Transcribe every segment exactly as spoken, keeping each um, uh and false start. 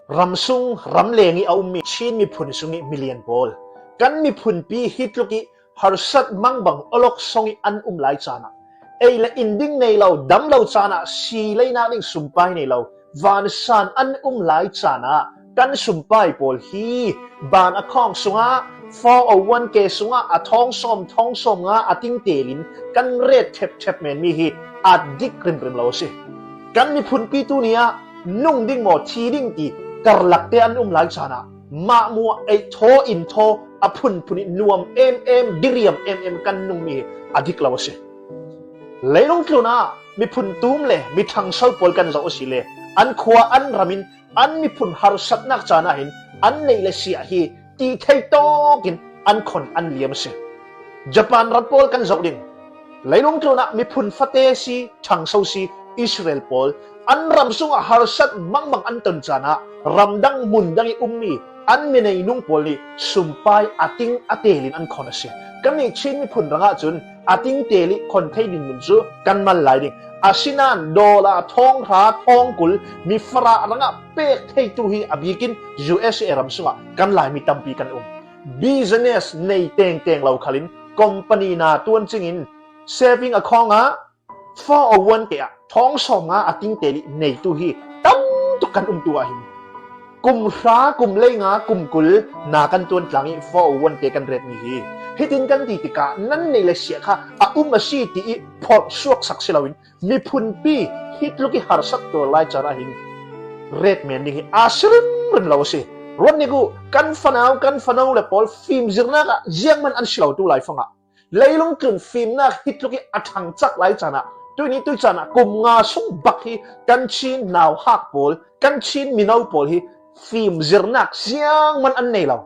Ramsung ramleng ih a ummi Chin miphun sungih milian pawl, kan miphunpi hi tluk ih harsat mangbang awlok song ih an um lai caan ah, ei le in ding nei lo, dam lo caan ah, si leinak ding sumpai nei lo, vansan an um lai caan ah, kan sumpai pawl hi ban a khawng sungah, four oh one K sungah a thawng sawm, thawng sawm nga a ting telin kan ret thepthep menmi hi a dik rimrim lo a si. Kan miphunpi tuni ah nung ding maw, thi ding ti karlakte an um lai caan ah, mahmuah ei thaw in thaw a phunphun ih nuam em em, diriam em em kan nungmi hi a dik lo a si. Leilung tlunah miphun tum le mi thangso pawl kan zoh a si le, an khua an ram in an miphun harsatnak caan ah hin an neih le siah hi ti thei tawkin an khon an liam a si. Japan rat pawl kan zoh ding. Leilung tlunah miphun fate si, thangso si Israel pawl an ram sungah harsat mangbang an ton caan ah, ramdang mundang ih ummi an minei nung pawl nih sumpai a ting a telin an khon a si. Kannih Chin miphun rangah cun a ting tel ih khon thei dinmun cu kan mal lai ding. Asinain dollar thawng hra thawng kul mi farah rangah pek theitu hi a bikin U S A ram sungah kan Laimi tampi kan um. Business nei tengteng lo khalin company na tuan cingin saving a khawngah four oh one K ah thawng sawm nga a ting tel ih neitu hi tam tuk kan umtu ah hin, kum hra, kum lei nga, kum kul na kan tuan tlang ih four oh one K kan retmi hi. Hitin kan ti tikah nan neih le siah kha a um a si ti ih phorh suaksak si loin, miphunpi hi tluk ih harsat tuar lai caan ah hin ret men ding hi a si rimrim lo a si. Ruat nik uh, kan fanau, kan fanu le pawl fimzirnak ah ziangman an si lo tu laifangah, leilung tlun fimnak hi tluk ih a thangcak lai caan ah, tuihni tuih caan ah kum nga sung bak hi kan Chin nauhak pawl, kan Chin mino pawl hi fimzirnak ziangman an nei lo.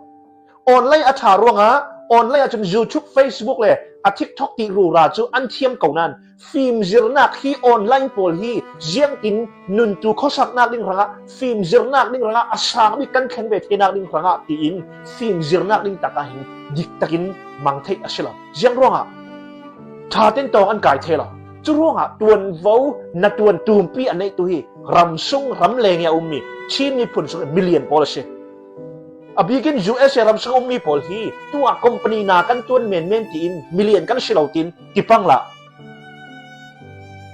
Online a ṭha ruangah, online ahcun YouTube, Facebook le a TikTok ti rura cu an thiam ko nain, fimzirnak hi online pawl hi ziangtin nuntu khuasaknak ding hrangah, fimzirnak ding hrangah, a sang bik kan thleng ve theinak ding hrangah tiin fimzirnak ding takah hin diktakin mang theih a si lo. Ziang ruangah? Ṭha ten tawng an kai thei lo. Cu ruangah tuanvo na tuan tumpi a neihtu hi ramsung ramleng ih a ummi Chin miphun sung milian pawl a si. A bikin U S A ram sung a ummi pawl hi tuah company na kan tuan menmen tiin milian kan si lo tiin tipang lah.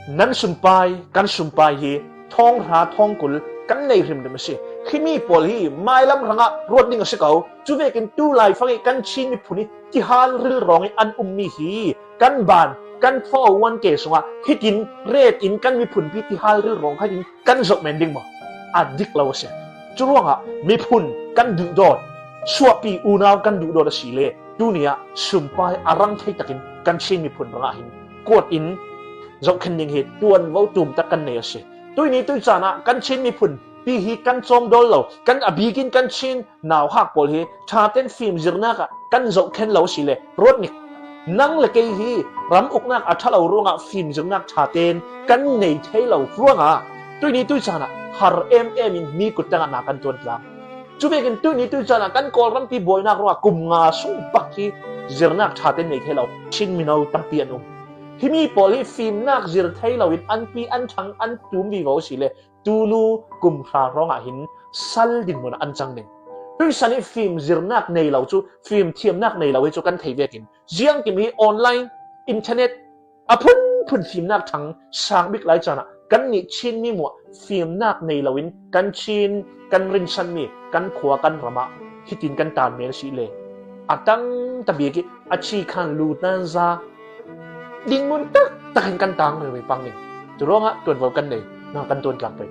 Nan sumpai, kan sumpai hi thawng hra thawng kul kan nei hrimhrim a si. Himi pawl hi mailam hrangah ruat ding a si ko. Cuvekin tu laifang ih kan Chin miphun hi tihal rilrawng ih an ummi hi kan ban, kan four oh one K sungah hitin ret in kan miphunpi tihal rilrawng kha hin kan zoh men ding maw? A dik lo a si. Cu ruangah miphun kan duhdawt, suahpi unau kan duhdawt a si le, tuni ah sumpai a rang thei takin kan Chin miphun rangah hin kuat in zohkhen ding hi tuanvo tum tak kan nei a si. Tuihni tuih caan ah kan Chin miphunpi hi kan cawmdawl lo, kan a bikin kan Chin nauhak pawl hi ṭha ten fimzirnak ah kan zohkhen lo a si le, ruat nik. Nang le kei hi ram uknak a ṭha lo ruangah fimzirnak ṭha ten kan nei thei lo ruangah tuihni tuih caan ah har em em in mi kut tangah na kan tuan tlang. Cuvekin tuihni tuih caan ah kan Kawlrampi buainak ruangah kum nga sung bak hi zirnak ṭha ten nei thei lo Chin mino tampi an um. Himi pawl hi fimnak zir thei loin an pi an ṭhang an tum vivo a si le, tunu kum hra hrawngah hin sal dinmun ah an cang ding. Tuihsan ih fimzirnak nei lo cu, fimthiamnak nei lo hi cu kan thei vekin, ziangkim hi online, internet, a phunphun fimnak ṭhang sang bik lai caan ah kannih Chin mi muah fimnak nei loin kan Chin, kan rinsanmi, kan khua, kan ram ah hitin kan tan men a si le, a tangtabik ih a chikhan lu tanza dinmun taktak in kan tang riri pang ding. Cu ruangah tuanvo kan nei, na kan tuan tlang pei.